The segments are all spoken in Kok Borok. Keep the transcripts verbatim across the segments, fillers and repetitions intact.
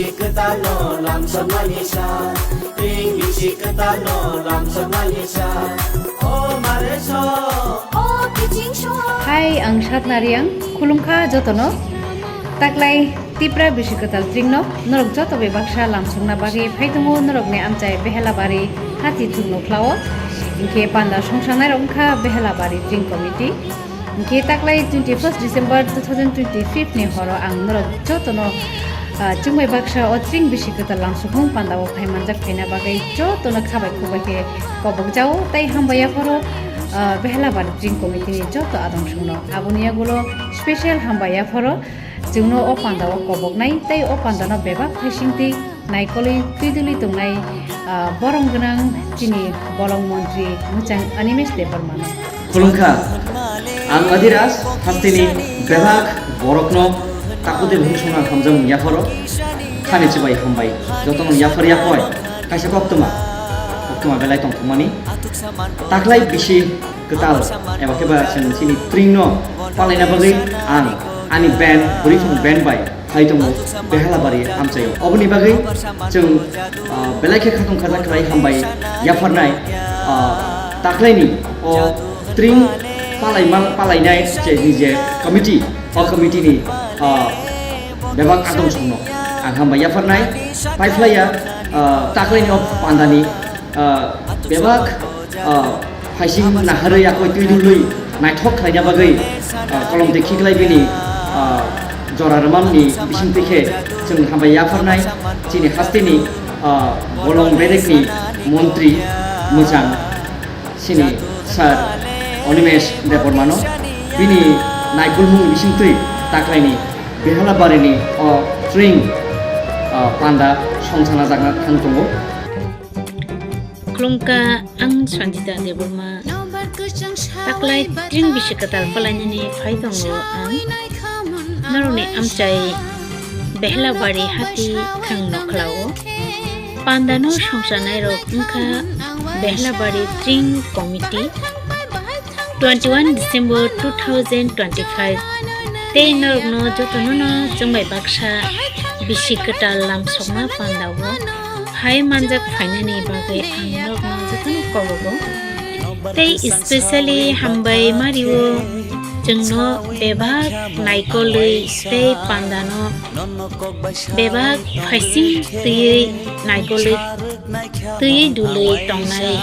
Kwtalno lamsokmani sa, tring bisi kwtalno lamsokmani sa. O mare so, o kiching so. Hai, ang Satna Riang, khulumkha jotono. Taklai Tipra bisi kwtal tringno norok joto bai baksa lamsokna bagwi phai tongo norokni amchai Behelabari hati thwngno khlao. Hinkhe panda songsanai rok wngkha Behelabari Tring Committee. Hinkhe taklai twenty first December two thousand twenty-five ni horo ang norok jotono, ah, chwngbai baksa o tring bisi kwtal lamsokmung panda o phai manjak phaina bagwi jotono khabai khukbai khe kobok jao tei hambai yaphoro, ah, Behelabari Tring Committee ni joto adong songno. Aboni yagulo special hambai yaphoro chwngno o panda o koboknai tei o panda no bebak phaisingtwi naikolwi twidulwi tongnai, ah, borom gwnang chini bolong montri mwchang Animesh Debbarma no. Khulumkha, ang Adhiras hasteni bebak borokno takude bukhuk songna hamjakmung yapharo. Khani chibai hambai, jotono yaphar yakoi, kaisa koktwma, koktwma belai tongthokmani. Taklai bisi kwtal eba khe ba chwng chini tringno palaina bagwi ang ani band, Bwrwiphang band bai phai tongo Behelabari amchaio. Oboni bagwi chwng, ah, belai khe khatong khajak khlai hambai yapharnai, ah, taklaini o tring palaima palainai je ni je committee, o committee ni, ah, bebak adong songno ang hambai yapharnai. Paiphlaiya, ah, taklaini o pandani, ah, bebak, ah, phaising naharwi yakoi twidulwi naithok khlaina bagwi, ah, kolom dekhi khlai bini, ah, jora rwmani bisingtwi khe chwng hambai yapharnai chini hasteni, ah, bolong bedekni montri mwchang chini sir Animesh Debbarmano bini naikolmung bisingtwi taklaini Behelabarini o tring, ah, panda songchana jakna thang tongo. Khulumkha, ang Sanjita Debbarma. Taklai tring bisi kwtal palainani phai tongo ang. Norokni amchai Behelabari hati thwng nokhlao. Pandano songchanairok wngkha Behelabari Tring Committee. Twenty one December two thousand twenty five. Tei norokno jotono no chwngbai baksa bisi kwtal lamsokma pandao phai manjak phainani bagwi ang norokno jotono kobogo. Tei especially hambai mario chwngno bebak naikolwi tei pandano bebak phaising twiwi naikolwi twiwi dulwi tongnai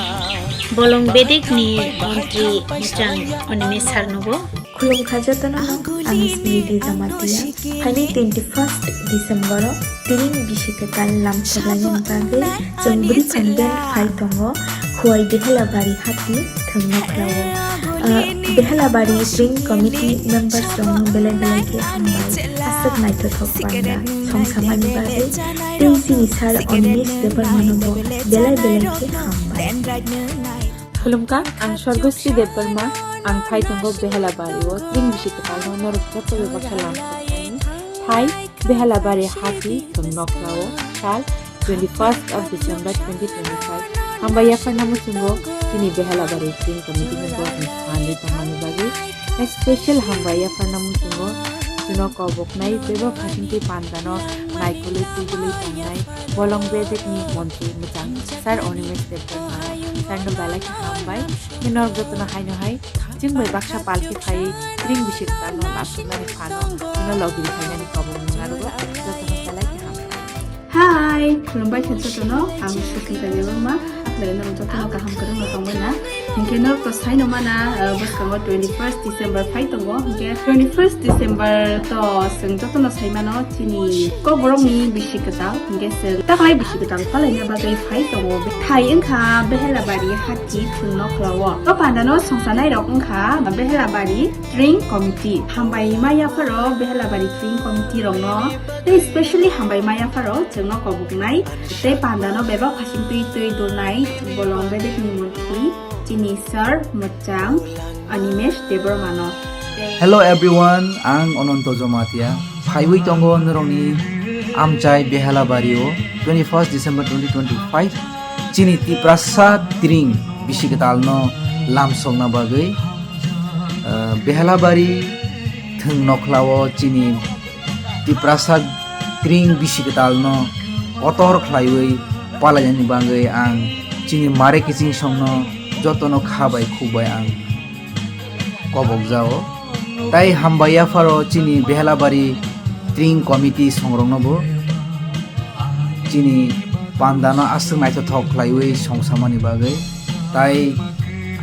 bolong bedekni montri mwchang Animesh sir nobo. Khulumkha jotono no, ang Smriti Jamatia. Phaini twenty first December o tring bisi kwtal lamsoklainani bagwi chwng bwrwi phan band phai tongo Khowai Behelabari hati thwngno khlao. Ah, Behelabari Tring Committee members rokno belai belai khe hambai aswk naithothok panda songsamani bagwi tei chini sir Animesh Debbarmano bo belai belai khe hambai. Khulumkha, ang Sorgosri Debbarma, ang phai tongo Behelabari o tring bisi kwtalno norok joto bebaksa lamsokmani phai Behelabari hati thwng nokhlao sal twenty first of December twenty twenty five. Hambai yapharna muchungo chini Behelabari Tring Committee ni borokni phanwi tongmani bagwi special hambai yapharna muchungo chwngno koboknai bebak phaisingtwi pandano naikolwi twidulwi tongnai bolong bedekni montri mwchang sir Animesh Debbarma sir no belai khe hambai. Norok jotono haino hai chwngbai baksa palki phaiwi tring bisi kwtalno lamsoknani phano chwngno logi rwkhainani kobokno narogo jotono belai khe hambai. Hai, khulumbai khe jotono, ang Susmita Debbarma, aklai norok jotono kaham kwrwngno tongbaina. Hinkhe norok to saino mana, ah, bwskango twenty first December phai tongo, hinkhe twenty first December to chwng jotono saimano chini kokborokni bisi kwtal, hinkhe chwng taklai bisi kwtal palaina bagwi phai tongo. Thai wngkha Behelabari hati thwng nokhlao. O pandano songchanairok wngkha Behelabari Tring Committee. Hambai ma yapharo Behelabari Tring Committee rokno tei specially hambai ma yapharo chwngno koboknai tei pandano bebak hasing twi twi dulnai bolong bedekni montri chini sir mwchang Animesh Debbarmano. Hello everyone, ang Ononto Jomatia. Phaiwi tongo norokni amchai Behelabari o twenty first December twenty twenty five. Chini Tiprasa tring bisi kwtalno lamsokna bagwi, eh, Behelabari thwng nokhlao chini Tiprasa Tring bisi kwtalno kotor khlaiwi palainani bagwi ang chini mare kiching songno jotono kha bai khuk bai ang kobok jao. Tai hambai yapharo chini Behelabari Tring Committee songroknobo chini pandano aswk naithothok khlaiwi songsamani bagwi. Tai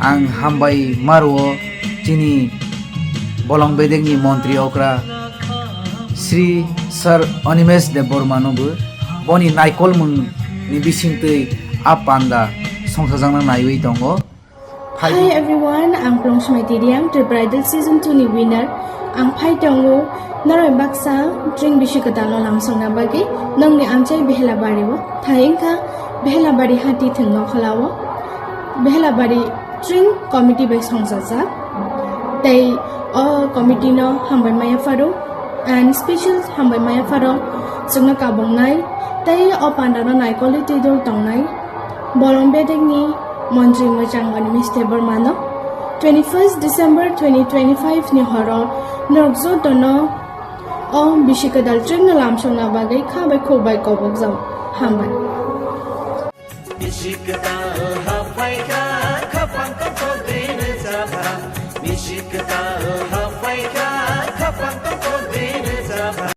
ang hambai maruo chini bolong bedekni montri okra Sri Sir Animesh Debbarma nobo boni naikolmung ni bisingtwi a panda songsajakna naiwi tongo. Hi everyone, ang Plungsmai Tiriang, Tripura Idol Season two ni winner. Ang phai tongo noroi baksa Tring bisi kwtalno lamsokna bagwi nongni amchai Behelabari o. Thai wngkha Behelabari hati thwngno kholao. Behelabari Tring Committee bai songchajak. Tei o committee no hambai maya pharo and special hambai maya pharo chwngno kabongnai. Tei o pandano naikolwi twi dol tongnai. Bolong bedekni montri mwchang Animesh Debbarmano twenty-first December twenty twenty-five ni horo norok jotono o bisi kwtal Tringno lamsokna bagwi kha bai khuk bai kobok jao. Hambai. Bisi kwtal